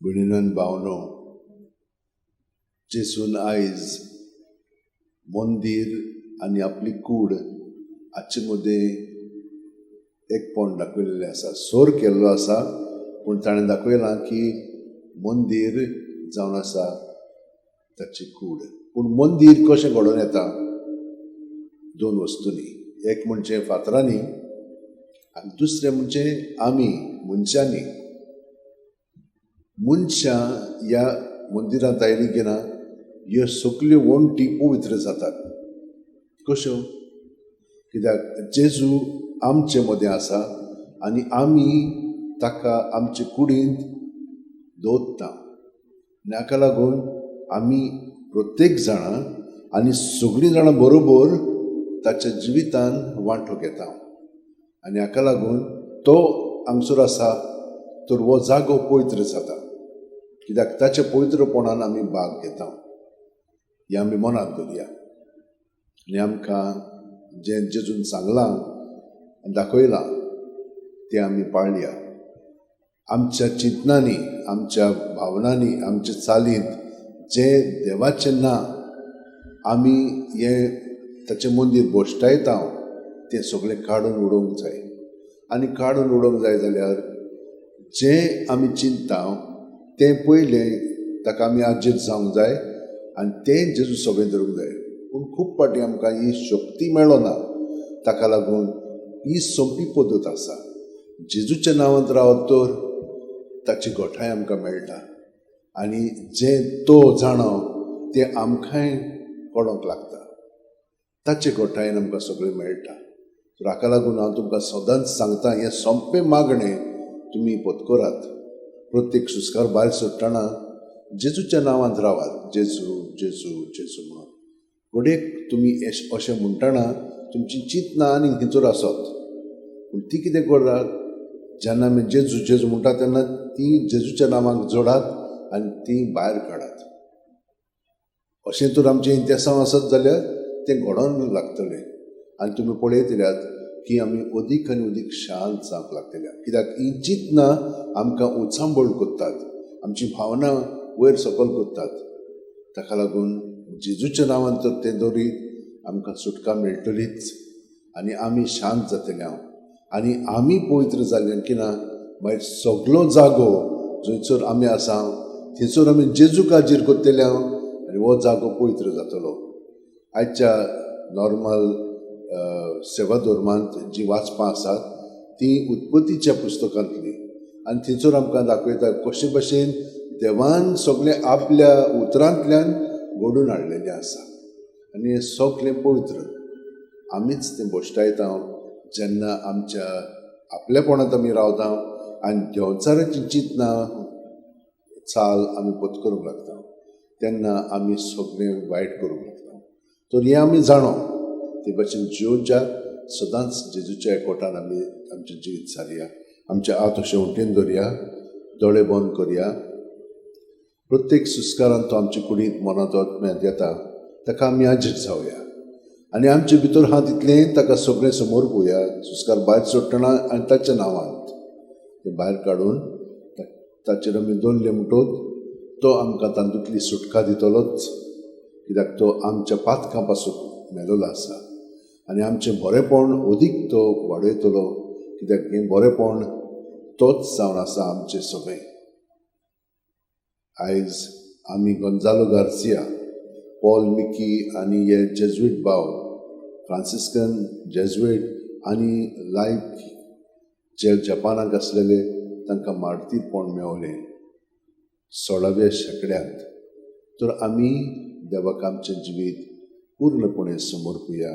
भयणीन भावनो, जेजून आयज मंदीर आनी आपली कूड हाचे मदें एकपण दाखयलेलें आसा. सोर केल्लो आसा, पूण ताणें दाखयलां की मंदीर जावन आसा ताची कूड. पूण मंदीर कशें घडोवन येता? दोन वस्तूंनी, एक म्हणजे फातरांनी आनी दुसरें म्हणजे आमी मनशांनी. मनशां ह्या मंदिरांत आयलीं की ना, ह्यो सगल्यो वण्टी पवित्र जातात. कश्यो? कित्याक जेजू आमचे मदें आसा आनी आमी ताका आमचे कुडींत दवरता. आनी हाका लागून आमी प्रत्येक जाणां आनी सगळीं जाणां बरोबर ताच्या जिवितान वांटो घेता. आनी हाका लागून तो हांगसर आसा तर हो जागो पवित्र जाता, कित्याक ताच्या पवित्रपणान आमी भाग घेता. हें आमी मनांत दवरया आनी आमकां जें जेजून सांगलां आनी दाखयलां तें आमी पाळया. आमच्या चिंतनांनी, आमच्या भावनांनी, आमच्या चालींत जें देवाचें ना, आमी हें ताचें मंदीर भश्टायता, तें सगळें काडून उडोवंक जाय. आनी काडून उडोवंक जाय जाल्यार जें आमी चिंतता तें पयलें ताका आमी आजीर जावंक जाय आनी तें जेजू सगळें धरूंक जाय. पूण खूब फावटी आमकां ही शक्ती मेळना. ताका लागून ही सोंपी पद्दत आसा, जेजूच्या नांवांत रावत तर ताची गोठाय आमकां मेळटा आनी जें तो जाणो तें आमकांय कळोंक लागता. ताचे गोठायेन आमकां सगळें मेळटा. तर हाका लागून हांव तुमकां सदांच सांगता, हें सोंपें मागणें तुमी पत्करात. प्रत्येक सुस्कार भायर सोडटना जेजूच्या नांवांत रावात, जेजू जेजू जेजू म्हणून. घडयेक तुमी अशें म्हणटना तुमची चिंतना आनी खंयसर आसत, पूण ती कितें करात, जेन्ना आमी जेजू जेजू म्हणटा तेन्ना ती जेजूच्या नांवाक जोडात आनी ती भायर काडात. अशें तर आमचें इंतेसांव आसत जाल्यार तें घडोवन लागतलें. आनी तुमी पळयतल्यात की आमी अदीक आनी अदीक शांत जावंक लागतल्या, कित्याक ही चिंतना आमकां उचांबळ करतात, आमची भावना वयर सकयल करतात. ताका लागून जेजूच्या नांवान तर तें दवरीत आमकां सुटका मेळटलीच आनी आमी शांत जातले. हांव आनी आमी पवित्र जाले की ना, मागीर सगलो जागो जंयसर आमी आसा थंयसर आमी जेजूक हाजीर करतले हांव आनी हो जागो पवित्र जातलो. आयच्या नॉर्मल सेवा धर्मांत जीं वाचपां आसात तीं उत्पत्तीच्या पुस्तकांतलीं, आनी थंयसर आमकां दाखयता कशे भशेन देवान सगळें आपल्या उतरांतल्यान घडून हाडलेलें आसा आनी हें सगळें पवित्र. आमीच तें भश्टायता जेन्ना आमच्या आपलेपणांत आमी रावता आनी देंवचाराची चिंतना चाल आमी पत्करूंक लागता तेन्ना आमी सगळें वायट करूंक लागता. तर हें आमी जाणो, ते भशेन जियोवच्या सदांच जेजूच्या एकवटान आमी आमचें जिवीत सारया. आमचे हात अशें वटेन दवरया, दोळे बंद करया. प्रत्येक सुस्कारान तो आमचे कुडींत मनांत आत्म्यांत येता ताका आमी हाजीर जावया आनी आमचे भितर हात तितलें ताका सगळें समोर पळोवया. सुस्कार भायर सोडटना आनी ताच्या नांवांत तें भायर काडून ताचेर आमी दवरलें म्हणटकच तो आमकां तातूंतली सुटका दितलोच, कित्याक तो आमच्या पातकां पासून मेलोलो आसा आनी आमचें बरेंपण अदीक तो वाडयतलो, कित्याक हें बरेंपण तोच जावन आसा आमचें सगळें. आयज आमी गोंजालो गार्सिया, पॉल मिकी आनी हे जेज्वीट भाव, फ्रांसिस्कन जेज्वीट आनी लायक जे जपानाक आसलेले तांकां मार्तीरपण मेवलें 16व्या शेंकड्यांत. तर आमी देवाक आमचें जिवीत पूर्णपणे समर्पुया.